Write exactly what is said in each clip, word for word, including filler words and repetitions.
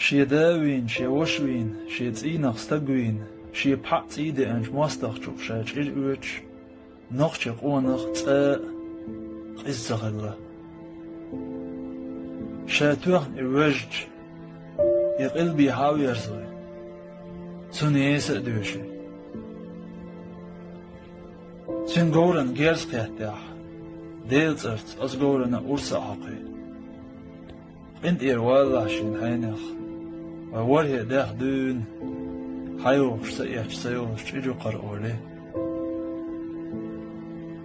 Шен да вийна, шен ваша вийна, шен цӀийнах стаг вийна, шен пхьаъ цӀий деанчу мостагӀчух ша чӀир оьцуш, нохчийн къонах цкъа а къиза ца хилла. Ша тоьхна и вежча, и къилбехьа а верзой, цунна еса а доьший. Цуьнан говрана герз кхеттехь, Делан цӀарца оцу говрана урс а хьокхий. КъинтӀера валалахь шена хьенех, вай ворхӀе дех дуьйна, хьайогӀуш ца эцча ца йолуш чӀир ю-кх хӀара олий.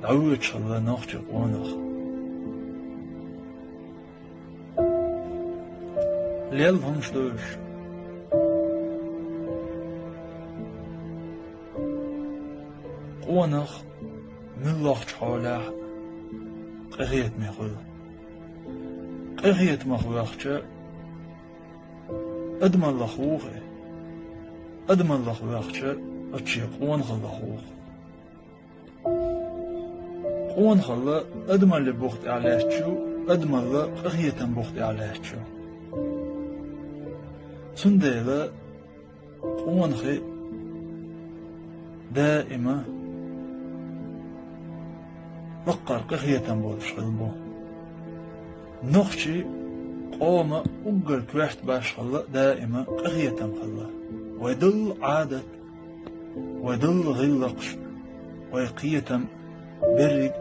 ДӀавоьдуш хилла нохчийн къонах. Лелла хӀумаш ду уьш. Къонах муьлххачу хьолехь а къинхетаме хуьлу. Къинхетамах ваьхча, адамаллах вуху и. Адамаллах ваьхча, оцу шен къонахаллах вуху. Къонахалла адамаллин бух тӀехь лаьтташ ю, адамалла къинхетаман бух тӀехь лаьтташ ю. Цундела къонахий даима лаккхара къинхетам болуш хилла бу. Нохчийн къоман уггар коьрта башхалла даима къинхетам хилла. Вай долу Ӏадат, вай долу гӀиллакхаш, вай кхетам берриг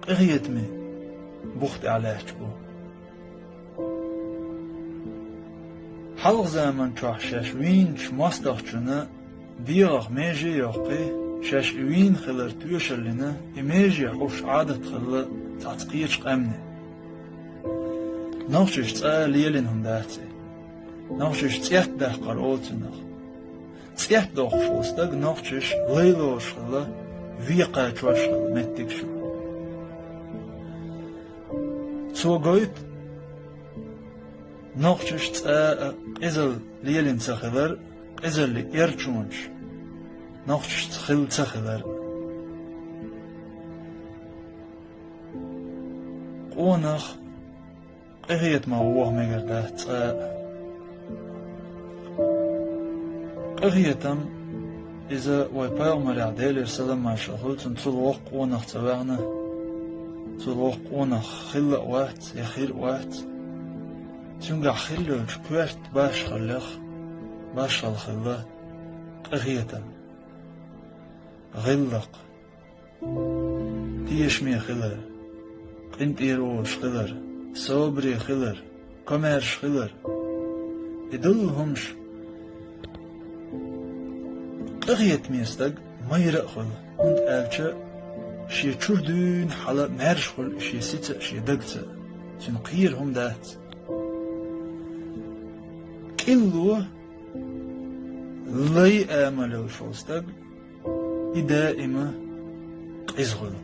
а къинхетаман бух тӀехь лаьтташ бу. Хьалха заман чохь шаьш вийначу мостагӀчунна дегӀах меже а йоккхий, шаьш и вийна хилар тоьшаллина, и меже хьуш Ӏадат хилла цхьацца кхечу къаьмнийн. Нохчаша цкъа а лелийна хӀума дац и. Нохчаша цӀетта даккхар олу цунах. ЦӀетта доккхуш волу стаг нохчаша лай лоруш хилла, вен кхачош хилла меттигаш ю. Цо гойту нохчаша цкъа а къизалла лелийна ца хилар, къизаллин эрчонаш нохчашца хилла ца хилар. Къонах къинхетамах ваха мегар дац цкъа а. Къинхетам, иза вай пайхамарехь, Делера салам-маршалла хуьлда цунна, цул воккха къонах ца ваьхна, цул воккха къонах хилла а вац, я хир а вац. Цуьнгахь хилла йолчу коьрта башхаллех башхалла хилла къинхетам, гӀиллакх, тешаме хилар, къинтӀера волуш хилар, собаре хилар, комаьрша хилар. И долу хӀумаш къинхетаме стаг майра а хуьлу, хӀунда аьлча шен чуьра дуьйна хьала маьрша хуьлу шен сица а, шен дагца а. Цуьнан кхера хӀума дац. КӀилло, лай амал йолуш волу стаг, и даима къиза хуьлу.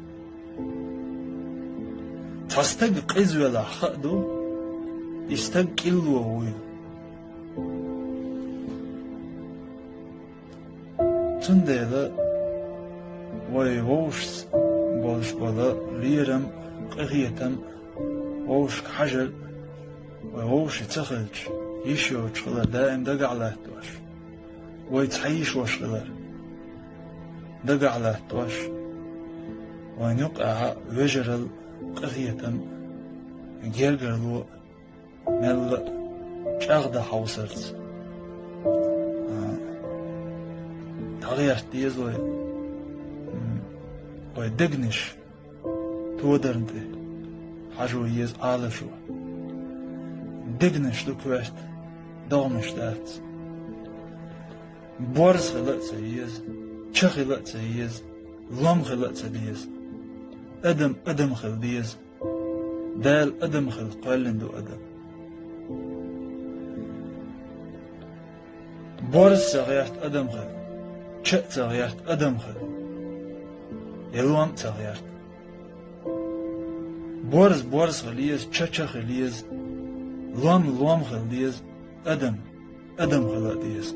Цхьа стаг къиза велахь, хаа ду, и стаг кӀилло вуйла. Цундела вай вовшашца болуш болу лерам, къинхетам, вовшашка хьажар, вай вовшийн ца хилча, йиш йоцуш хилар даим дагахь латтош, вай цхьа йиш ваша хилар дагахь латтош, вайн юккъехь вежаралла, къинхетам, гергарло мелла а чӀагӀдан хьовсарца, а, дӀагӀерта деза вай, м, вай дегнаш тодарна тӀе хьажо еза Ӏалашо. Дегнаш ду коьрта, догӀмаш дац. Борз хила а ца еза, ча хила а ца еза, лом хила а ца деза. Адам адам хила деза. Дала адам хила кхоьллина ду адам. Борз ца гӀерта адам хила, ча а ца гӀерта адам хила, я лом а ца гӀерта. Борз борз хила еза, ча ча хила еза, лом лом хила деза, адам адам хила а деза.